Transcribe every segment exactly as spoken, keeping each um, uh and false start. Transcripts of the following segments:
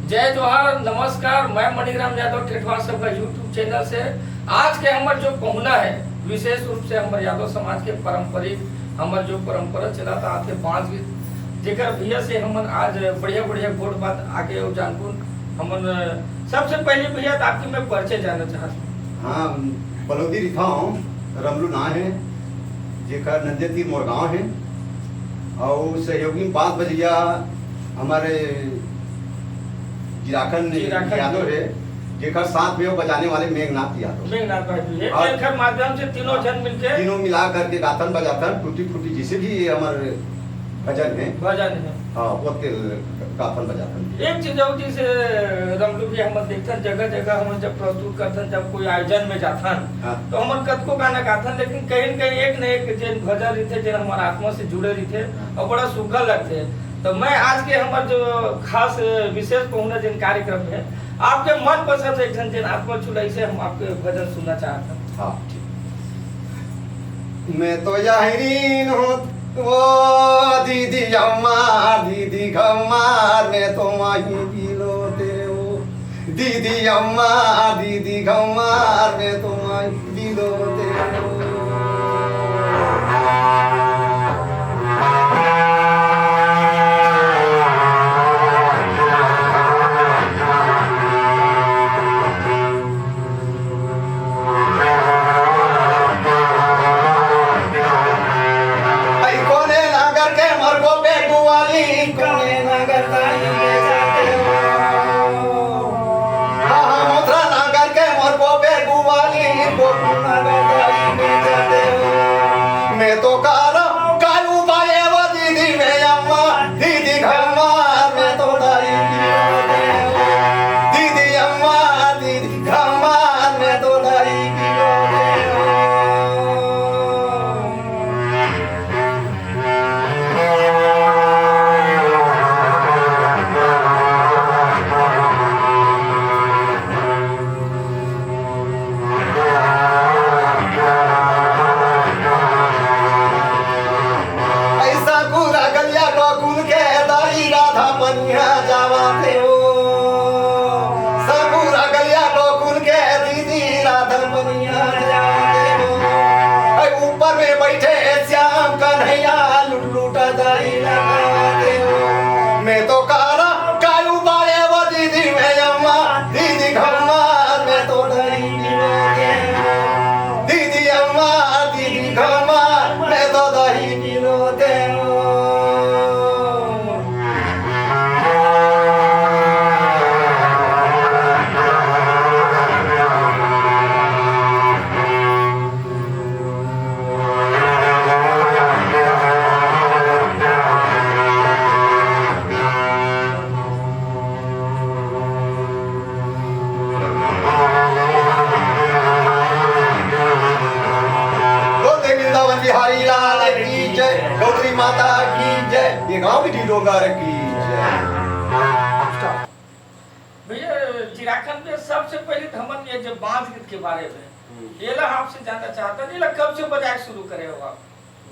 जय जोहार, नमस्कार, मैं मणिराम यादव ठेठवार सबका YouTube चैनल से। आज के हमर जो पहुना है, विशेष रूप से हमर यादव समाज के पारंपरिक, हमर जो परंपरा चलत आथे बांस गीत, जेकर भैया से हमन आज बढ़िया बढ़िया गोठ बात आगे अउ जानबुन। हमन सबसे पहले भैया तो आपके मैं परिचय जानना चाहत हूँ। हाँ, पलौदी रिथा हूँ, रमलू ना है, जेकर नंदिया तीर मोर गाँव है। और सहयोगी बांस बजैया हमारे जिराखन जिराखन यादव जी। है, जेकर साथ में वो बजाने वाले मेघनाथ यादव। मेघनाथ भाई भी है, और जेकर माध्यम से तीनों जन मिलके तीनों मिला करके गाथन बजाथन, टूटी फूटी जिसे भी ये हमारे भजन है। भजन है। हाँ, वो तेल गाथन बजाथन। एक चीज और जैसे रमलू भी हम देखथन, जगह जगह हम जब प्रस्तुत करथन, जब कोई आयोजन में जाथन, हाँ। तो हमन कतको गाना गाथन, लेकिन कहीं न कहीं एक न एक जेन भजन रहिथे, जेन हमार आत्मा से जुड़े रहिथे हाँ। और बड़ा सुघर लगथे। तो मैं आज के हमर जो खास विशेष पहुना जेन कार्यक्रम है, आपके मनपसंद एक ठन जेन आत्मा छुलाई से हम आपके भजन सुनना चाहत हन। हाँ, ठीक। मैं तो यही रीन हूँ, वो दीदी अम्मा, दीदी घमार, मैं तो वहीं बिलोते हो। दीदी अम्मा, दीदी घमार, मैं तो वहीं बिलोते हो। बोल दे वृंदावन बिहारी लाल की जय, गौरी माता की जय, ये गांव की डोंगर की जय। भैया, चिराखन में सबसे पहले तो हमन ये जब बांस गीत के बारे में, हम्म। ये ला आपसे जानना चाहता, ये ला कब से बजाए शुरू करे हो आप?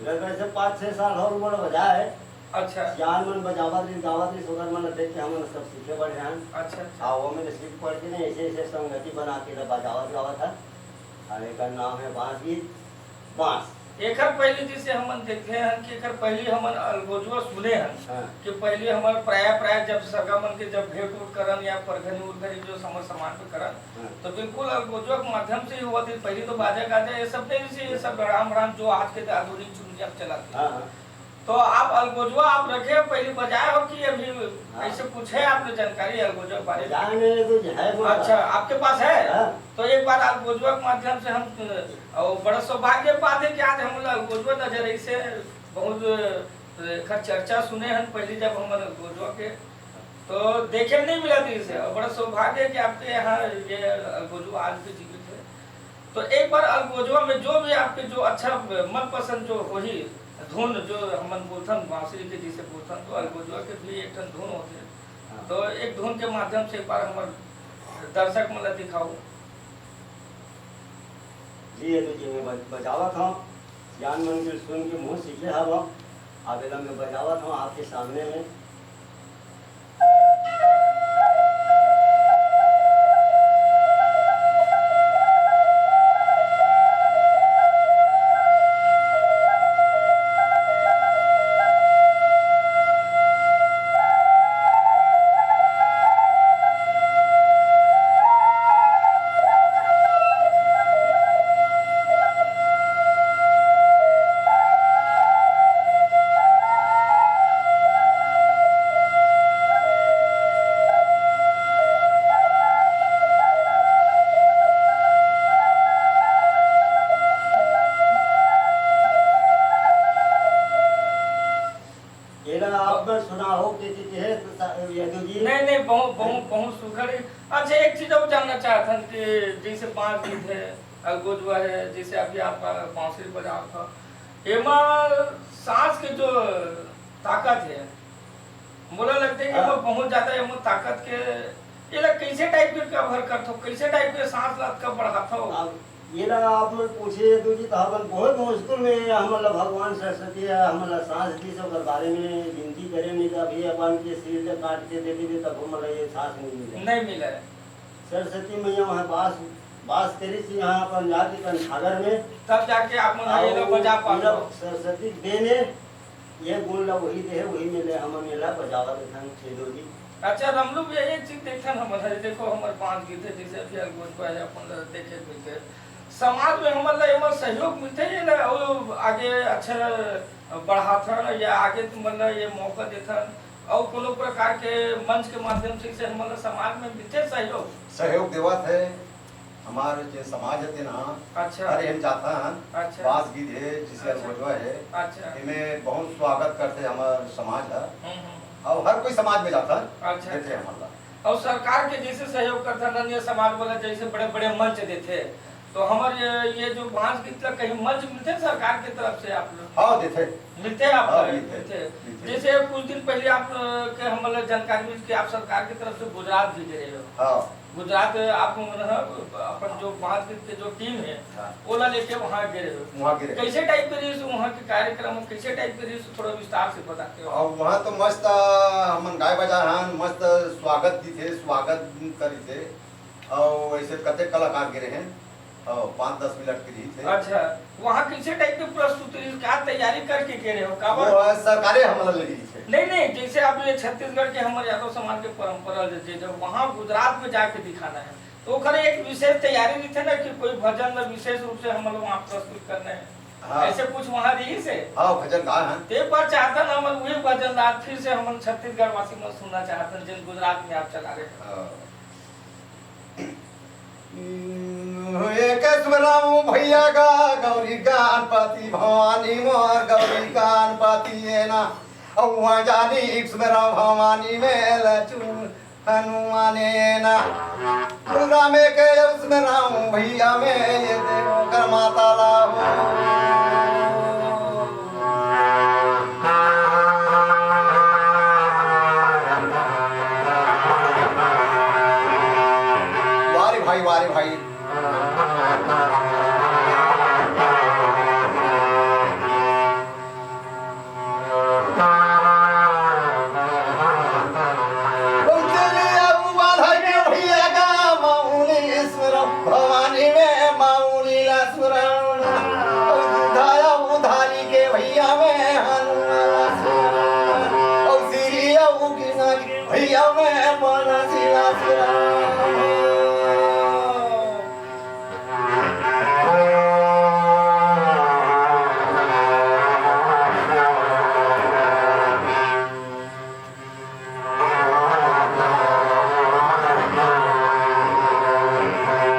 मेरा वैसे पाँच छह साल और उम्र बजा है। अच्छा। सियान मन बजावत रही, गावत रही, सोगर मन देख के हमन सब सीखे बढ़े हैं। अच्छा, अच्छा। हाँ, वो मैंने सीख पढ़ के नहीं, ऐसे ऐसे संगति बना के बजावत गावत है। और एकर नाम है बांस गीत, बांस। एकर पहले जैसे हमन देखे हन कि एकर पहले हमन अलगोजवा सुने हन हाँ। कि पहले हमर प्राय प्राय जब सगा मन के जब भेंट उठ करन या परघनी उरघनी जो समर समान पे करन, हाँ। तो बिल्कुल अलगोजवा के माध्यम से ही हुआ थी। पहले तो बाजा गाजा ये सब नहीं, जैसे ये सब राम राम जो आज के आधुनिक दुनिया में चला थी। हाँ, हाँ। तो आप अलगोजवा आप रखे हो, पहले बजाए हो कि अभी हाँ। ऐसे कुछ है आपने जानकारी अलगोजवा के बारे में? बजाए नहीं, तो है वो। अच्छा, आपके पास है? हाँ। तो एक बार अलगोजवा के माध्यम से हम, और बड़ा सौभाग्य के बात है कि आज हम अलगोजवा नजर से बहुत, अ, एकर चर्चा सुने हन पहले जब हम अलगोजवा के, तो देखे नहीं मिला थी इसे। और बड़ा सौभाग्य है कि आपके यहाँ ये अलगोजवा आज भी जीवित है। तो एक बार अलगोजवा में जो भी आपके जो अच्छा मनपसंद जो होही धुन, जो हमन बोलथन, बांसुरी के जिसे बोलथन, तो अलगोजवा के भी एक ठन धुन होथे। हाँ। तो एक धुन के माध्यम से एक बार हमर दर्शक मन ला दिखाओ। जी, ये तो जी मैं बज-, बजावत हूँ। सियान मन के सुन के मुँह सीखे हव। अब एला मैं बजावत हूँ आपके सामने में। बहुत, बहुत, बहुत सुघर। अच्छा, एक चीज और जानना चाहत हन कि जैसे बांस गीत है, अलगोजवा है, जैसे अभी आप बांसुरी बजावत हो, एमा सांस के जो ताकत है, मोला लगता है कि हाँ। एमा बहुत ज्यादा एमा ताकत के, एला कैसे टाइप के कवर करथो, कैसे टाइप के सांस ला का बढ़ाथो? अब ये ला आप मन पूछे तो जी, तो हमन बहुत मुश्किल में हमन ला भगवान सरस्वती ह, हमन ला सांस दिस, ओकर बारे में विनती करे, नहीं तो अभी अपन के सिर ले काट के दे देबे, तब हमन ला ये सांस नहीं मिले। नहीं मिले। सरस्वती मैया वहाँ बास, बास करिस यहाँ अपन जाके कन सागर में। तब जाके आप मन और ये लोग बजा पाते एला हो। सरस्वती देने, ये गुण ला वही दे, वही में ले हमन एला बजावत हन, खेलो जी। अच्छा, रमलू भैया, एक चीज देखथन हमन, हरे देखो, हमर बांस गीत है, जैसे अभी अलगोजवा है, अपन ला देखे मिलथे। समाज में हमन ला एमा सहयोग मिलथे, ये ला अउ आगे अच्छा बढ़ाथन या आगे तुमन ला ये मौका देथन, अउ कोनो प्रकार के मंच के माध्यम से, से हमन ला समाज में मिलथे सहयोग? सहयोग देवत है, हमार जे समाज है तेन ह, अच्छा। हर एम जाता हन, अच्छा। बांस गीत है, जैसे अच्छा। अलगोजवा है, अच्छा। एमे बहुत स्वागत करथे हमार समाज ह। हम्म, हम्म। अउ हर कोई समाज में जाता हन, अच्छा, देथे अच्छा। हमन ला। अउ सरकार के जैसे सहयोग करथन, अन्य समाज वाला जैसे बड़े-बड़े मंच देथे, तो हमर ये, ये जो बांस गीत ला कहीं मंच मिलथे सरकार के तरफ से आप लोग? हाँ, देथे। मिलथे आप हाँ, लोग? मिलथे, मिलथे। मिलथे। जैसे कुछ दिन पहले आप, अ, के हमन ला जानकारी मिली कि आप सरकार के तरफ से गुजरात भी गे रहे हो। हाँ। गुजरात आप मन ह अपन जो बांस गीत के जो टीम है, हाँ। ओला लेके वहाँ गे रहे हो। वहाँ गे रहे। कैसे टाइप के रहिस वहाँ के कार्यक्रम, कैसे टाइप के रहिस, थोड़ा विस्तार से बताते हो? अउ वहाँ तो मस्त, अ, हमन गाय बजाए हन, मस्त स्वागत दिथे, स्वागत करिथे, अउ ऐसे कतेक कलाकार गे रहे हैं, अउ पाँच दस मिनट के रहिथे। अच्छा, वहाँ कैसे टाइप के प्रस्तुति रहिस, का तैयारी करके गे रहे हो, काबर? वो, अ, सरकारे हमन ला ले रहिस है। नहीं, नहीं, जैसे अब ये छत्तीसगढ़ के हमर यादव समाज के परंपरा जे, जे जब वहाँ गुजरात में जाके दिखाना है, तो ओकर एक विशेष तैयारी रहिथे ना कि कोई भजन ला विशेष रूप से हमन ला वहाँ प्रस्तुत करना है। हाँ। ऐसे कुछ वहाँ रहिस है? हाँ, भजन गाए हन। ते एक बार चाहतन हमन वही भजन ला फिर से हमन छत्तीसगढ़ वासी मन सुनना चाहतन, जिन गुजरात में आप चला रहे हैं। हाँ। एक सुमराऊ भैया गा गौरी गणपति भवानी मोर गौरी गणपति ये ना। अउहा जानी एक सुमराऊ भवानी में लचू हनुमाने ना। रामे के एक सुमराऊ भैया में ये देवो कर माता ला हो। वाह रे भाई, वाह रे भाई। भवानी में माउली ला सुरावण, उधाया उधारी के भैया में हनुमान सुरावण, और श्री अबू कृष्ण के भैया में मानसी ला सुरावण।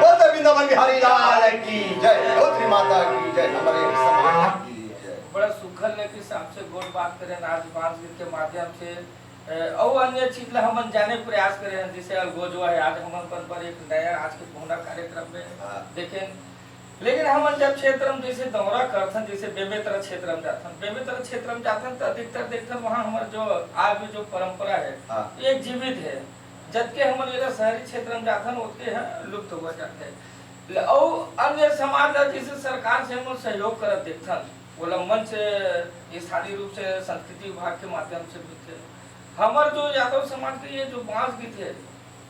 बोल दे वृंदावन बिहारी लाल की जय, धोत्री माता की जय, हमारे समाज की जय। बड़ा सुघर ले के हिसाब से गोठ बात करें आज बांस गीत के माध्यम से, अ, अउ अन्य चीज ला हमन जाने प्रयास करें, जैसे अलगोजवा है, आज हमन पर, पर एक नया आज के पहुना कार्यक्रम में हाँ। देखें। लेकिन हमन जब क्षेत्र में जैसे दौरा करथन, जैसे बेमेतरा क्षेत्र में जाथन, बेमेतरा क्षेत्र में जाथन तो अधिकतर देखथन वहाँ हमर जो आज भी जो परंपरा है, हाँ। ये जीवित है, जबकि हमन ये शहरी क्षेत्र में जाथन, ओतके ह लुप्त हो जाते हैं। ल-, अउ अन्य समाज ला जैसे सरकार से हमन सहयोग करत देखथन, ओला मंच स्थानीय रूप से संस्कृति विभाग के माध्यम से मिलथे। हमर जो यादव समाज के ये जो बांस गीत है,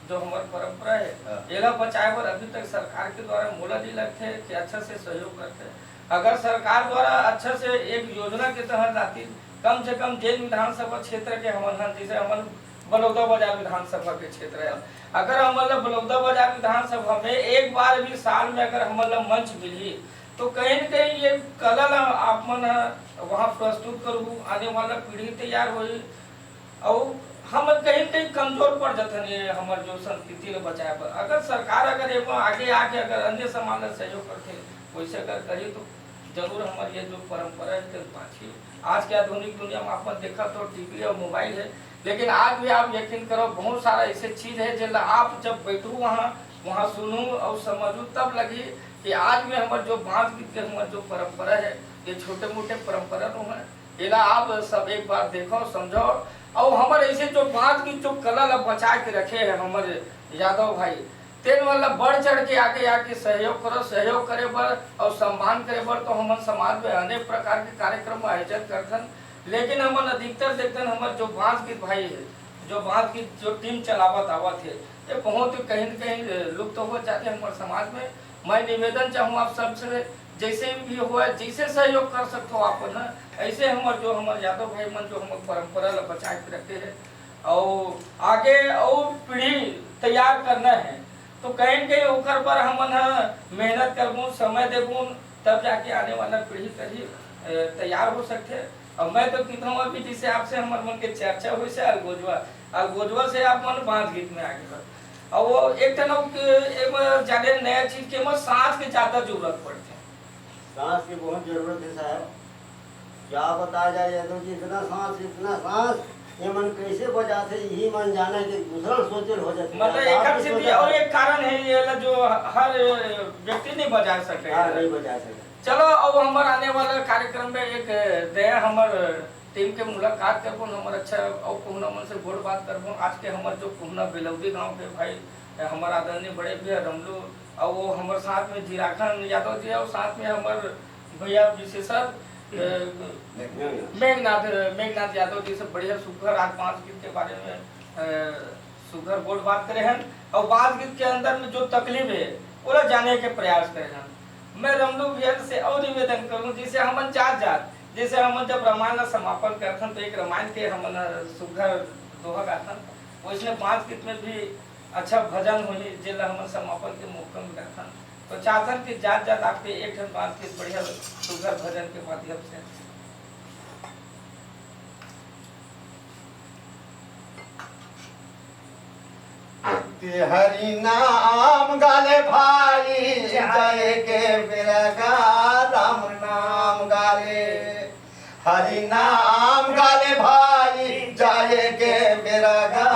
जो हमर परंपरा है, हाँ। एला बचाए बर अभी तक सरकार के द्वारा मोला नहीं लगथे कि अच्छा से सहयोग करथे। अगर सरकार द्वारा अच्छा से एक योजना के तहत आती, कम से कम जेन विधानसभा क्षेत्र के हमन हन, जैसे हमन बलौदा बाजार विधानसभा के क्षेत्र है, अगर हमन ला बलौदा बाजार विधानसभा में एक बार भी साल में अगर हमन ला मंच मिलही, तो कहीं न कहीं ये कला ला आप मन ह वहाँ प्रस्तुत करहू, आने वाला पीढ़ी तैयार होही। अउ हमन कहीं न कहीं कमजोर पड़ जाथन ये हमर जो संस्कृति ल बचाए बर। अगर सरकार अगर एमा आगे आके अगर अन्य समाज ल सहयोग करथे, वैसे अगर करही तो जरूर हमर ये जो परंपरा है तेल बाँचही। आज के आधुनिक दुनिया में अपन देखत हो टीवी अउ मोबाइल है, लेकिन आज भी आप यकीन करो, बहुत सारा ऐसे चीज है, जेला आप जब बैठू वहाँ, वहाँ सुनू और समझू, तब लगी कि आज भी हमर जो बांस गीत के हमर जो परंपरा है, ये छोटे मोटे परंपरा नो है, एला आप सब एक बार देखो, समझो। और हमर ऐसे जो बांस गीत जो कला ला बचा के रखे हैं हमर यादव भाई, तेन मन ला बढ़ चढ़ के आगे आके सहयोग करो। सहयोग करे बर और सम्मान करे बर तो हमन समाज में अनेक प्रकार के कार्यक्रम आयोजन करथन, लेकिन हमन अधिकतर देखथन हमर जो बांस गीत भाई है, जो बांस गीत जो टीम चलावत आवत है, ये बहुत कहीं न कहीं लुप्त हो जाते हैं हमर समाज में। मैं निवेदन चाहूँ आप सबसे, जैसे भी हुआ, जैसे सहयोग कर सकते हो आप ना, ऐसे हमर जो हमर यादव भाई मन जो हमर परंपरा ला बचा के रखे हैं और आगे और पीढ़ी तैयार करना है, तो कहीं न कहीं ओकर पर हमन ह मेहनत करबो, समय देबो, तब जाके आने वाला पीढ़ी कभी अ, तैयार हो सकथे। और मैं तो कहता हूँ अभी जैसे आपसे हमर मन के चर्चा हुई से अलगोजवा, अलगोजवा से आप मन बांस गीत में आगे बढ़। और वो एक ठन अउ के, एक बार जाने नया चीज के मत सांस के ज्यादा जरूरत पड़थे। सांस की बहुत जरूरत है साहब। क्या बताया जाए यादव जी, इतना सांस, इतना सांस, ये मन कैसे बजाथे, यही मन जाने के दूसरा सोचल हो जाथे। मतलब यार, एक आप ही सिद्धि सोचा और था। एक कारण है, ये ला जो हर व्यक्ति नहीं बजा सके। हाँ, नहीं बजा सके। चलो, अब हमर आने वाला कार्यक्रम में एक नया हमर टीम के मुलाकात करबो, हमर अच्छा और पहुना मन से गोठ बात करबो। आज के हमर जो पहुना बेलौदी गांव के भाई, हमर आदरणीय बड़े भैया रमलू, और वो हमर साथ में जीराखन यादव जी, और साथ में हमर भैया विशेषर, अ, मेघनाथ, मेघनाथ यादव जी से बढ़िया सुघर आज बांस गीत के बारे में, अ, सुघर गोठ बात करे हन, और बांस गीत के अंदर में जो तकलीफ है, ओला जाने के प्रयास करे हन। मैं रमलू भैया से और निवेदन करूं, जैसे हमन जात जात, जैसे हमन जब रामायण ला समापन करथन, तो एक रामायण के हमन सुघर दोहा गाथन, वैसने बांस गीत में भी अच्छा भजन होही, जेला हमन समापन के मौका में गाथन। तो चाहथन कि जात जात आपके एक ठन बांस गीत बढ़िया सुघर भजन के माध्यम से। हरि नाम गाले भाई, जाए के बेरा गा राम नाम गाले। हरि नाम गाले भाई, जाए के बेरा गा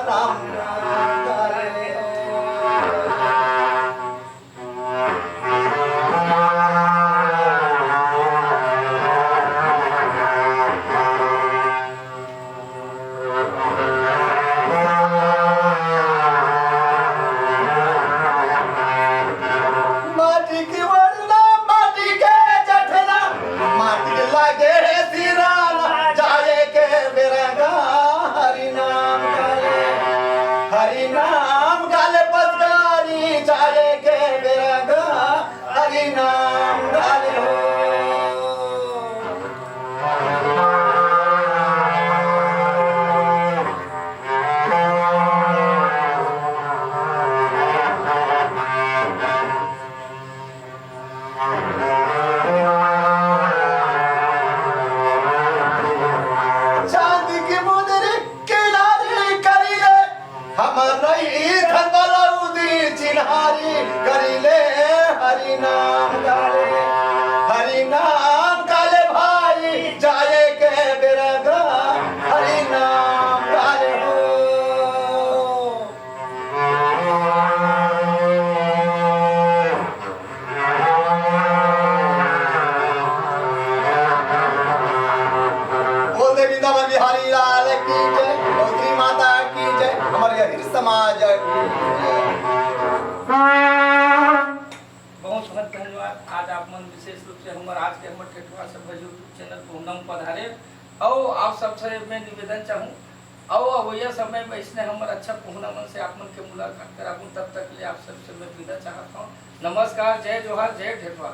राम नाम गाले। माटी के वरना, माटी के जठना, माटी के लागे हे सिराना, जाए के बेरा गा हरि नाम गाले। हरि नाम गाले पचकारी, जाए के बेरा गा हरि नाम गाले हो। चांदी की मुंदरी किनारी करी ले, हमर नई धन बलौदी चिन्हारी करी ले, हरि नाम गाले। हरि नाम गाले भाई, जाए के बेरा गा हरि नाम गाले हो। बोल दे वृंदावन बिहारी लाल की जय, गौतरी माता की जय, हमर अहिर समाज की जय। बहुत बहुत धन्यवाद। आज आप मन विशेष रूप से हमर आज के हमर ठेठवा सभा YouTube चैनल पहुना में पधारे, और आप सबसे मैं निवेदन चाहूँ, और अवैया समय में इसने हमर अच्छा पहुना मन से आप मन के मुलाकात कराबू। तब तक ले आप सबसे मैं विदा चाहत हूँ। नमस्कार, जय जोहार, जय ठेठवा।